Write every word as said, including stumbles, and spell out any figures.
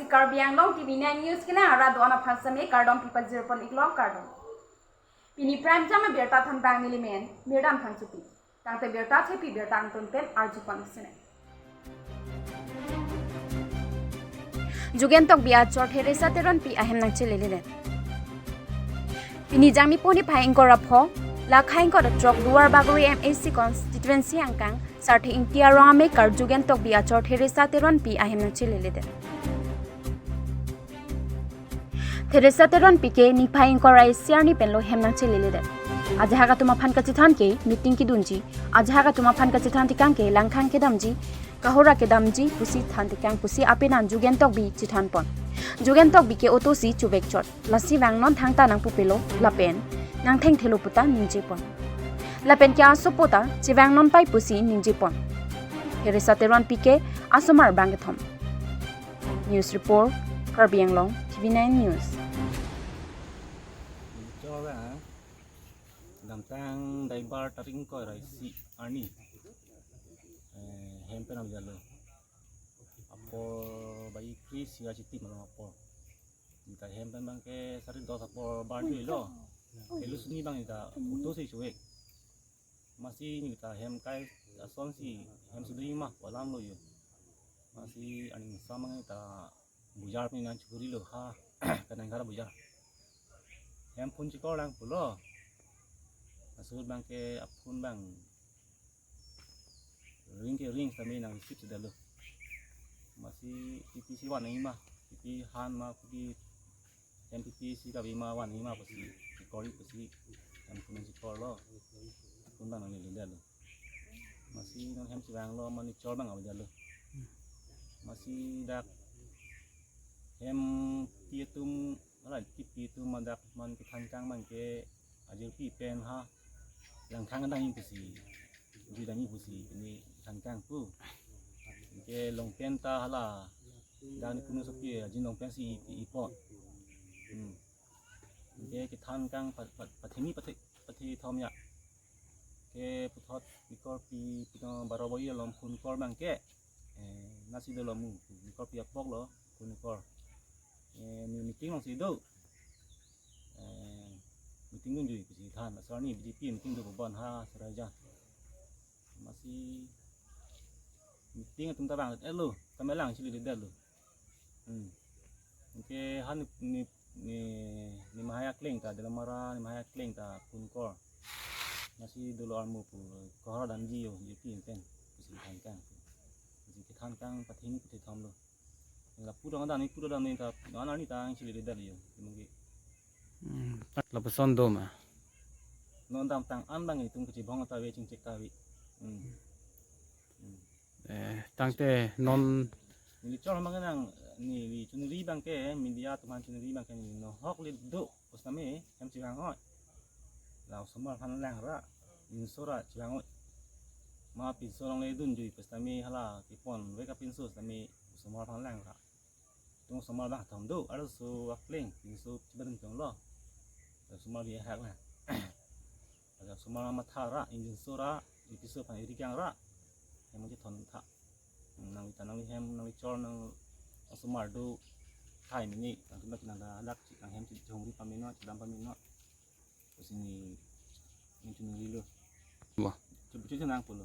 Karbi Anglong T V nine News kelang arat do-an aphan sitame kardom pipajir pon iklo, kardom. Pini prime time abirta thanbang nelimen Mirdan Phangchopi. Tangte birta thepi birta angton pen arju pon sene. Jugen Tokbi achor Theresa Teronpi ahem nangcheleledet. Pini Jangmi poni phai ingkoi ra pho, lakha ingkoi ra throk Duar Bagori M A C constituency angkang Sarthe Ingti arong amekar Jugen Tokbi achor Theresa Teronpi ahem nangcheleledet. Theresa Teronpi ke niphai ingkoi ra isi arni penlo hem nangcheleledet. Ajahak atum aphan kachethan ke meeting kedunji. Ajahak atum aphan kachethan tekang ke langkhang kedamji, kahora kedamji pusi than tekang pusi apenan Jugen Tokbi chethan pon. Jugen Tokbi ke auto si chuvek chot. Lasi vang non thangta nangpupelo lapen nangthengthelo puta ningje pon. Lapen ke asopo ta chevang non pai pusi ningje pon. Theresa Teronpi ke asomar bangkethom. News report, Karbi Anglong, T V nine News. Chora, damtang Daibar tarik ingkoi ra isi arni. Eh, hem pen abjalo. Apor bai kri sia chiti malam apor. Nita hem pen bang ke sari dos apor bar jui lo. Helu sini bang nita auto si chuvek. Masi nita hem kai ason si hem sudri ma kolam lo yo. Masi aning samang nita bujar pen nang chukuri lo ha kanang kara bujar. Hem phone chikor lang pulo. Asur bang ke aphone bang ring ke ring sitame nang receive si detlo. Masi pipi si van nang ma, pipi han ma, pipi M P P si kabi ma van nang ma pusi, chikor pusi, hem phone chikor lo, phone bang nanglele detlo. Masi non hem chevang lo, mane chor bang abjalo. Masi dak hem pi atum, ala kipi atum ma dak man kethan kang man ke ajirpi pen ha langkhang dang pusi, jui dang pusi pini than kang pu. Ke long pen ta hala dan kunu sopi ajin long pen si i, i pot. Hmm. Ke kethan kang pa, pa, pathimi pathe, pathethom ya. Ke puthot ingkoi pi pino baro boi alom phone kor bang ke. Eh, nasi dolo mu, ingkoi pi apok lo phone kor. Eh, ni meeting long si do. Eh, meeting dunjui pusi than, asar ni B J P meeting do bon ha seraja. Masi meeting atum ta bang etlo, ta melang chili detlo. Hmm. Ke han ni, ni, ni mahaya kleng ta, dalam mara ni mahaya kleng ta phone kor. Masi dolo armu pu kohor dan jiyo, J P pen, pusi than kang. Pusi kethan kang pathing pathethom lo. Lapu dong dan ni pu dong ni ta, non ani ta chili detlo yo. Mungkin. Hmm, lapuson do ma. Non damtang an bang itum kachibong ta ave, chingchek ta ave. Hmm. Hmm. Eh, tangte non neli chor mang nang, neli chunri bang ke, media atum aphan chunri bang ke neli nohok le do, pusitame hem chevang oi. La osomar aphan lang ra, pinso ra chevang oi. Ma pinso longle dunjui pusitame hala kepon vek apinso sitame osomar aphan lang ra. Tung osomar bang thom do, arloso akleng, pinso chibadun chong lo. Osomar bi hak la. Ada osomar matha ra, injinso ra, ipiso aphan iri kang ra. Hem chethon tha. Nangli ta nangli hem, nangli chor nang osomar do. Thai mini, nang tunda kinang da lak chi, nang hem chi chongri pamino, chidam pamino. Pusi ni, ni chunri lo. Wah. Chubu chu nang pulo.